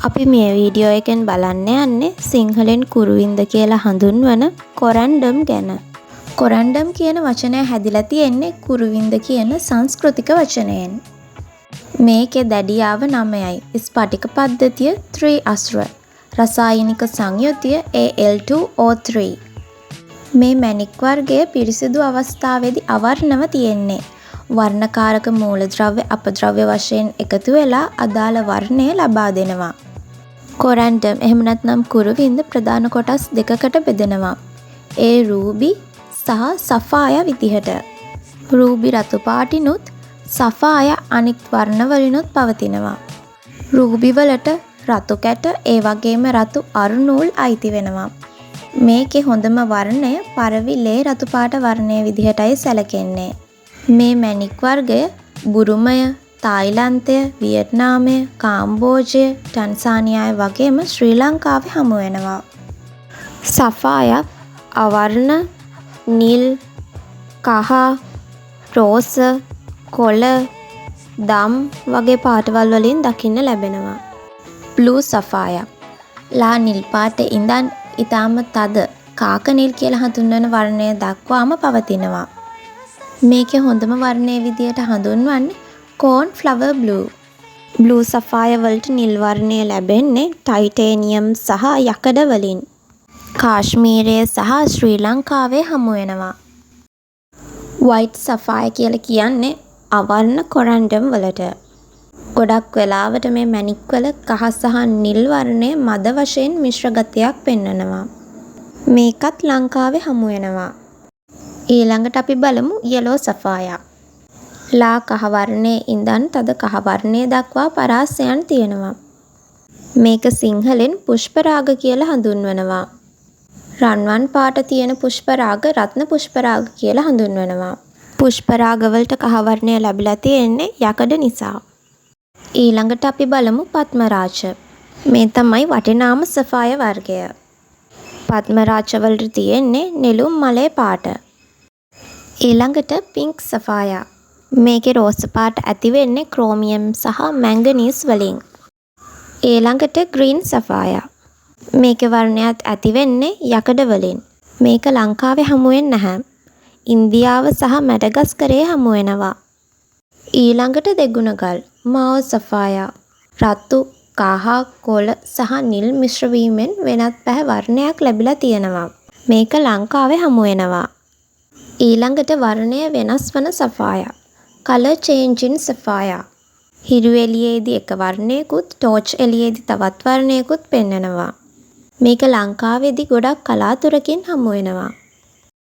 අපි මේ වීඩියෝ එකෙන් බලන්න යන්නේ සිංහලෙන් කුරුවින්ද කියලා හඳුන්වන කොරන්ඩම් ගැන. කොරන්ඩම් කියන වචනය හැදිලා තියෙන්නේ කුරුවින්ද කියන සංස්කෘතික වචනයෙන්. මේකේ දැඩියාව 9යි. ස්ඵටික පද්ධතිය ත්‍රි අස්ර. රසායනික සංයුතිය Al2O3. මේ මැණික් වර්ගය පිරිසිදු අවස්ථාවේදී අවර්ණව තියෙන්නේ. වර්ණකාරක මූලද්‍රව්‍ය අපද්‍රව්‍ය වශයෙන් එකතු වෙලා අදාළ වර්ණය ලබා දෙනවා. කොරන්ඩම් එහෙම නැත්නම් කුරුවින්ද ප්‍රධාන කොටස් දෙකකට බෙදෙනවා. ඒ රූබි සහ සෆායා විදිහට. රූබි රතු පාටිනුත් සෆායා අනිත් වර්ණ වලිනුත් පවතිනවා. රූබි වලට රතු කැට, ඒ වගේම රතු අරු නූල් අයිති වෙනවා. මේකේ හොඳම වර්ණය පරවි ලේ රතු පාට වර්ණය විදිහටයි සැලකෙන්නේ. මේ මැණික් වර්ගය බුරුමය, තායිලන්තය, වියට්නාමය, කාම්බෝජය, ටැන්සානියාය වගේම ශ්‍රී ලංකාවේ හමු වෙනවා. සෆායා අවර්ණ, නිල්, කහ, රෝස, කොළ, දම් වගේ පාටවල් වලින් දකින්න ලැබෙනවා. බ්ලූ සෆායා ලා නිල් පාට ඉඳන් ඉතාම තද කාක නිල් කියලා හඳුන්වන වර්ණය දක්වාම පවතිනවා. මේකේ හොඳම වර්ණය විදියට හඳුන්වන්නේ කෝන් ෆ්ලවර් බ්ලූ. බ්ලූ සෆායර් වලට නිල් වර්ණය ලැබෙන්නේ ටයිටේනියම් සහ යකඩ වලින්. කාශ්මීරයේ සහ ශ්‍රී ලංකාවේ හමු වෙනවා. වයිට් සෆායර් කියලා කියන්නේ අවර්ණ කොරන්ඩම් වලට. ගොඩක් වෙලාවට මේ මැණික් වල කහ සහ නිල් වර්ණය මද වශයෙන් මිශ්‍ර ගතියක් පෙන්නනවා. මේකත් ලංකාවේ හමු වෙනවා. ඊළඟට අපි බලමු යෙලෝ සෆායා. ලා කහ වර්ණයේ ඉඳන් තද කහ වර්ණය දක්වා පරාසයන් තියෙනවා. මේක සිංහලෙන් පුෂ්පරාග කියලා හඳුන්වනවා. රන්වන් පාට තියෙන පුෂ්පරාග රත්න පුෂ්පරාග කියලා හඳුන්වනවා. පුෂ්පරාග වලට කහ වර්ණය ලැබිලා තියෙන්නේ යකඩ නිසා. ඊළඟට අපි බලමු පද්මරාජ. මේ තමයි වටිනාම සෆායර් වර්ගය. පද්මරාජ වලට තියෙන්නේ නෙළුම් මලේ පාට. ඊළඟට පින්ක් සෆායා. මේකේ රෝස පාට ඇති වෙන්නේ ක්‍රෝමියම් සහ මැංගනීස් වලින්. ඊළඟට ග්‍රීන් සෆායා. මේකේ වර්ණයත් ඇති වෙන්නේ යකඩ වලින්. මේක ලංකාවේ හමු වෙන්නේ නැහැ. ඉන්දියාව සහ මැඩගස්කරේ හමු වෙනවා. ඊළඟට දෙගුණ ගල් මාව් සෆායා. රතු, කහ, කොළ සහ නිල් මිශ්‍ර වීමෙන් වෙනත් පැහැ වර්ණයක් ලැබිලා තියෙනවා. මේක ලංකාවේ හමු වෙනවා. ඊළඟට වර්ණය වෙනස් වන සෆායා. Colour changing සෆායා. හිරු එළියේදී එක වර්ණයකුත්, ටෝච් එළියේදී තවත් වර්ණයකුත් පෙන්නනවා. මේක ලංකාවේදී ගොඩක් කලාතුරකින් හමු වෙනවා.